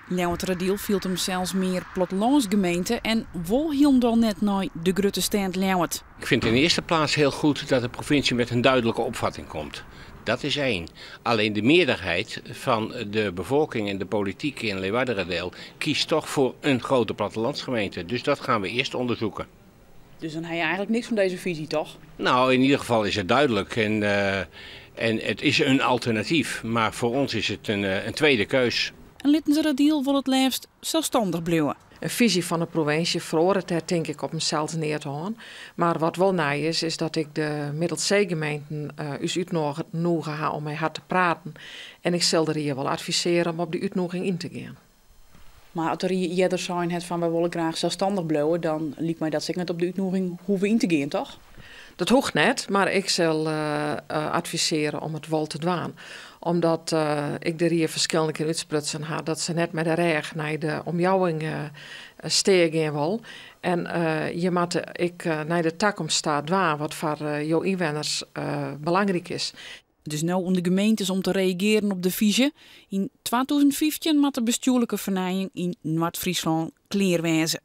Ljouwerteradiel fielt himsels mear plattelânsgemeente en wol hielendal net nei de grutte stêd Ljouwert. Ik vind in eerste plaats heel goed dat de provincie met een duidelijke opvatting komt. Dat is één. Alleen de meerderheid van de bevolking en de politiek in Leeuwarderadeel kiest toch voor een grote plattelandsgemeente. Dus dat gaan we eerst onderzoeken. Dus dan heb je eigenlijk niks van deze visie, toch? Nou, in ieder geval is het duidelijk en het is een alternatief. Maar voor ons is het een tweede keus. En Littenseradiel wil het liefst zelfstandig blijven. Een visie van de provincie feroaret dêr tink ik op himsels neat oan. Mar wat wol nij is, is dat ik de Middelseegemeenten ús útnûge ha om mei har te praten. En ik sil de rie wol advisearje om op dy útnûging yn te gean. Mar as de rie earder sein hat fan wy wolle graach selsstannich bliuwe, dan liket my dat se ek net op de útnûging hoege yn te gean, toch? Dat hoecht net, mar ik sil advisearje om it wol te dwaan. Omdat ik de rie ferskillende kearen útsprutsen ha dat se net mei de rêch nei de omjouwing stean gean wol. En je moatte ek nei de takomst ta dwaan wat foar jo ynwenners belangryk is. It is no oan de gemeentes om te reagearjen op de fyzje. Yn 2015 moat de bestjoerlike fernijing yn Noard-Fryslân klear wêze.